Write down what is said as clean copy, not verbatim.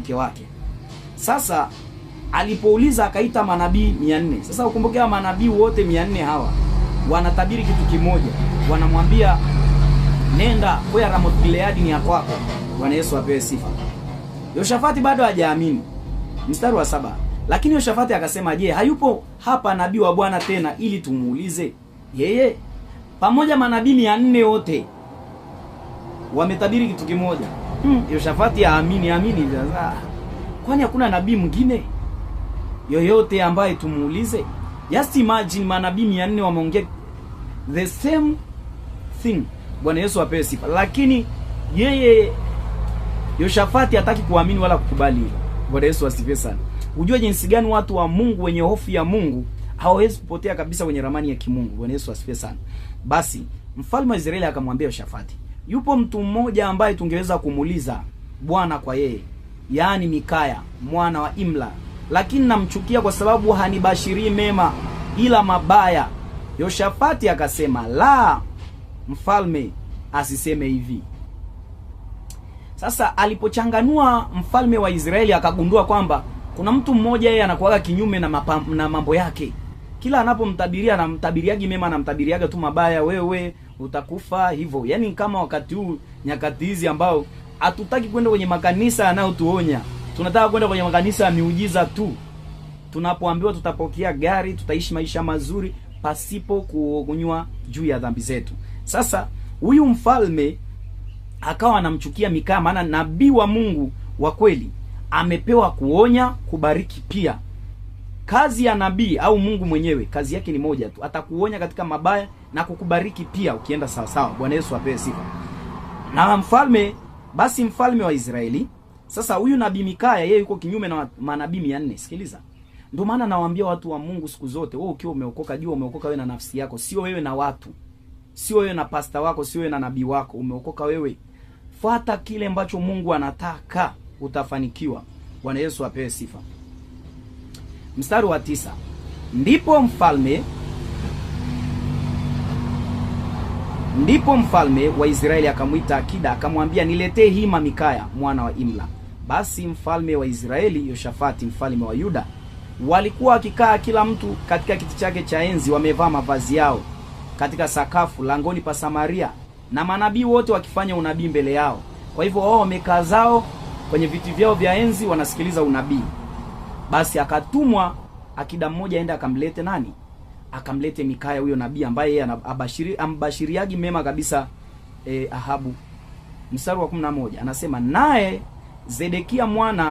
Mke wake. Sasa alipouliza akaita manabii 400. Sasa ukumbuke hawa manabii wote 400 hawa wanatabiri kitu kimoja, wanamwambia nenda kwa Ramoth Gileadi ni ya kwako. Bwana Yesu apewe sifa. Yoshafati bado hajaamini. Mstari wa 7. Lakini Yoshafati akasema, je, hayupo hapa nabii wa Bwana tena ili tumuulize yeye? Pamoja manabii 400 wote wametabiri kitu kimoja. Yoshafati haamini, amini. Kwani hakuna nabii mwingine yoyote ambaye tumuulize? Just imagine manabii 400 wameongea the same thing. Bwana Yesu apewe sifa. Lakini yeye Yoshafati hataki kuamini wala kukubali hilo. Bwana Yesu asifiwe sana. Ujue jinsi gani watu wa Mungu wenye hofu ya Mungu hawawezi kupotea kabisa kwenye ramani ya kimungu. Bwana Yesu asifiwe sana. Basi mfalme wa Israeli akamwambia Yoshafati, yupo mtu mmoja ambaye tungeweza kumuuliza Bwana kwa yeye, yaani Mikaya mwana wa Imla, lakini namchukia kwa sababu hanibashirii mema ila mabaya. Yoshafati akasema, la, mfalme asiseme hivi. Sasa alipochanganua mfalme wa Israeli akagundua kwamba kuna mtu mmoja yeye anakuwaga kinyume na mambo yake. Kila anapomtabiria anamtabiriagi mema, anamtabiriaga tu mabaya, wewe utakufa hivyo. Yaani kama wakati huu, nyakati hizi ambao hatutaki kwenda kwenye makanisa yanayotuonya, tunataka kwenda kwenye makanisa ya miujiza tu. Tunapoambiwa tutapokea gari, tutaishi maisha mazuri pasipo kuonywa juu ya dhambi zetu. Sasa huyu mfalme akawa anamchukia Mikaya, maana nabii wa Mungu wa kweli amepewa kuonya, kubariki pia. Kazi ya nabii au Mungu mwenyewe, kazi yake ni moja tu, atakuonya katika mabaya na kukubariki pia ukienda sawa sawa. Bwana Yesu apewe sifa. Na mfalme, basi mfalme wa Israeli, sasa huyu nabii Mikaya yeye yuko kinyume na manabii 400. Sikiliza. Ndio maana nawaambia watu wa Mungu siku zote, wewe ukiwa umeokoka, jua umeokoka wewe na nafsi yako, sio wewe na watu. Sio wewe na pasta wako, sio wewe na nabii wako, umeokoka wewe. Fuata kile ambacho Mungu anataka, utafanikiwa. Bwana Yesu apewe sifa. Mstari wa 9. Ndipo mfalme wa Israeli akamwita akida akamwambia, niletee hima Mikaya mwana wa Imla. Basi mfalme wa Israeli, Yoshafati mfalme wa Yuda, walikuwa wakikaa kila mtu katika kiti chake cha enzi, wamevaa mavazi yao katika sakafu langoni pa Samaria, na manabii wote wakifanya unabii mbele yao. Kwa hivyo wao wamekaa zao kwenye viti vyao vya enzi wanasikiliza unabii. Basi akatumwa akida mmoja aende akamlete nani? Akamlete Mikaya huyo nabii ambaye yeye ambashiriagi mema kabisa Ahabu. Mstari wa 11 anasema, naye Zedekia mwana